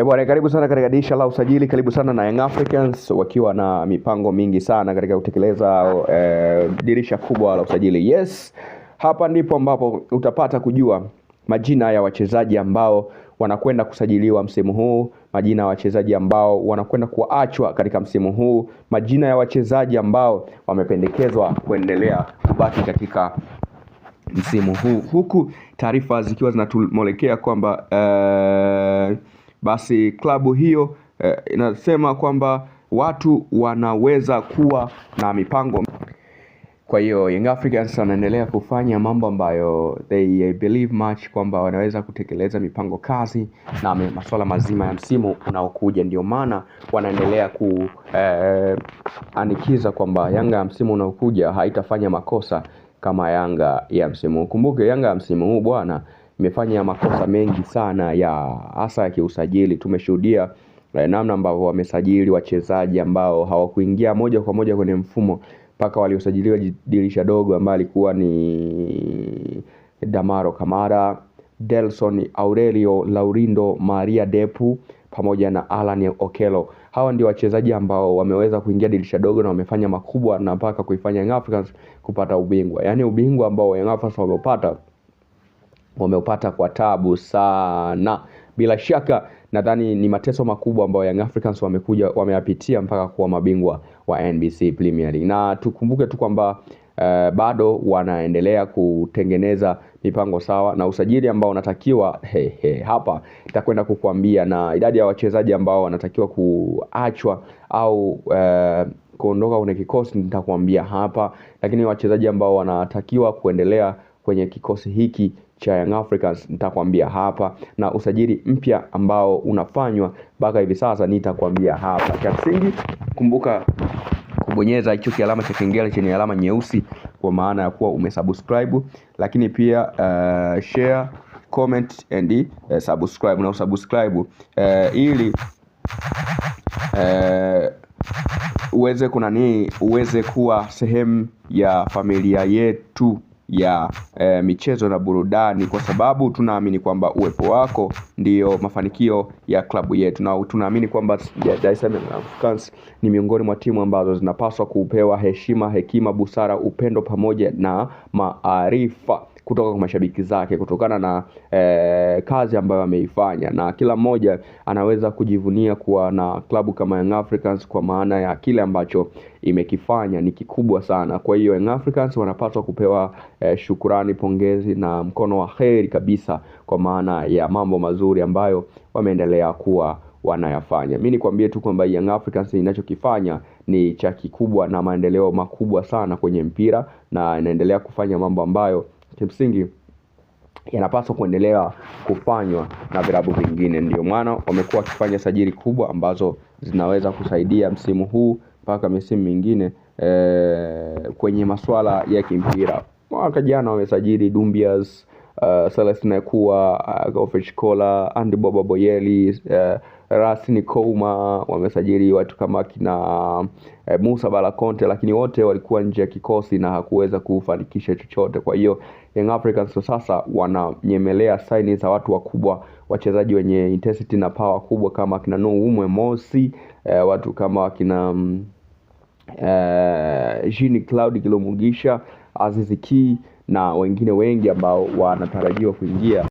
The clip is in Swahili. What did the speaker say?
Bwana, karibu sana katika dirisha la usajili, karibu sana na Young Africans wakiwa na mipango mingi sana katika kutekeleza dirisha kubwa la usajili. Yes, hapa ndipo ambapo utapata kujua majina ya wachezaji ambao wanakwenda kusajiliwa msimu huu, majina ya wachezaji ambao wanakwenda kuachwa katika msimu huu, majina ya wachezaji ambao wamependekezwa kuendelea kubaki katika msimu huu, huku taarifa zikiwa zinatumolekea kwamba basi klabu hiyo inasema kwamba watu wanaweza kuwa na mipango. Kwa hiyo Young Africans wanaendelea kufanya mambo ambayo they believe much kwamba wanaweza kutekeleza mipango kazi na masuala mazima ya msimu unaokuja. Ndio maana wanaendelea kuanikiza kwamba Yanga ya msimu unaokuja haitafanya makosa kama Yanga ya msimu huu. Kumbuke Yanga ya msimu huu bwana imefanya makosa mengi sana ya hasa ya kiusajili. Tumeshuhudia namna ambavyo wamesajili wachezaji ambao hawakuingia moja kwa moja kwenye mfumo mpaka waliosajiliwa dirisha dogo ambaye alikuwa ni Damaro Kamara, Delson Aurelio Laurindo Maria Depu pamoja na Alan Okello. Hawa ndio wachezaji ambao wameweza kuingia dirisha dogo na wamefanya makubwa na mpaka kuifanya Young Africans kupata ubingwa. Yaani ubingwa ambao Young Africans wameupata kwa tabu sana. Bila shaka nadhani ni mateso makubwa ambayo Young Africans wamekuja wameyapitia mpaka kuwa mabingwa wa NBC Premier League. Na tukumbuke tu kwamba bado wanaendelea kutengeneza mipango sawa na usajili ambao unatakiwa. Hapa nitakwenda kukuambia na idadi ya wachezaji ambao wanatakiwa kuachwa au kuondoka kwenye kikosi nitakwambia hapa, lakini wachezaji ambao wanatakiwa kuendelea kwenye kikosi hiki cha Young Africans nitakwambia hapa, na usajili mpya ambao unafanywa mpaka hivi sasa nitakwambia hapa. Cha msingi kumbuka kubonyeza hicho kialama cha kengele chenye alama nyeusi kwa maana ya kuwa umesubscribe, lakini pia share, comment and subscribe na usubscribe ili uweze kunani uweze kuwa sehemu ya familia yetu ya michezo na burudani, kwa sababu tunaamini kwamba uwepo wako ndiyo mafanikio ya klabu yetu, na tunaamini kwamba Dar es Salaam Africans ni miongoni mwa timu ambazo zinapaswa kupewa heshima, hekima, busara, upendo pamoja na maarifa kutoka kwa mashabiki zake kutokana na kazi ambayo ameifanya, na kila mmoja anaweza kujivunia kuwa na klabu kama Young Africans kwa maana ya kile ambacho imekifanya ni kikubwa sana. Kwa hiyo Young Africans wanapaswa kupewa shukurani, pongezi na mkono wa heri kabisa kwa maana ya mambo mazuri ambayo wameendelea kuwa wanayafanya. Mi nikwambie tu kwamba Young Africans inachokifanya ni cha kikubwa na maendeleo makubwa sana kwenye mpira na inaendelea kufanya mambo ambayo kimsingi yanapaswa kuendelea kufanywa na vilabu vingine. Ndio maana wamekuwa wakifanya sajili kubwa ambazo zinaweza kusaidia msimu huu mpaka misimu mingine kwenye masuala ya kimpira. Mwaka jana wamesajili Dumbias, Celestin Ekua, Godfrey Chikola, Andy Boba Boyeli, Rasni Kouma, wamesajili watu kama kina Musa Balakonte, lakini wote walikuwa nje ya kikosi na hakuweza kufanikisha chochote. Kwa hiyo Young Africans kwa sasa wananyemelea saini za watu wakubwa, wachezaji wenye intensity na power kubwa kama kina Noumwe Mosi, watu kama kina Jean Claude Kilomugisha, Aziz Ki na wengine wengi ambao wanatarajiwa kuingia.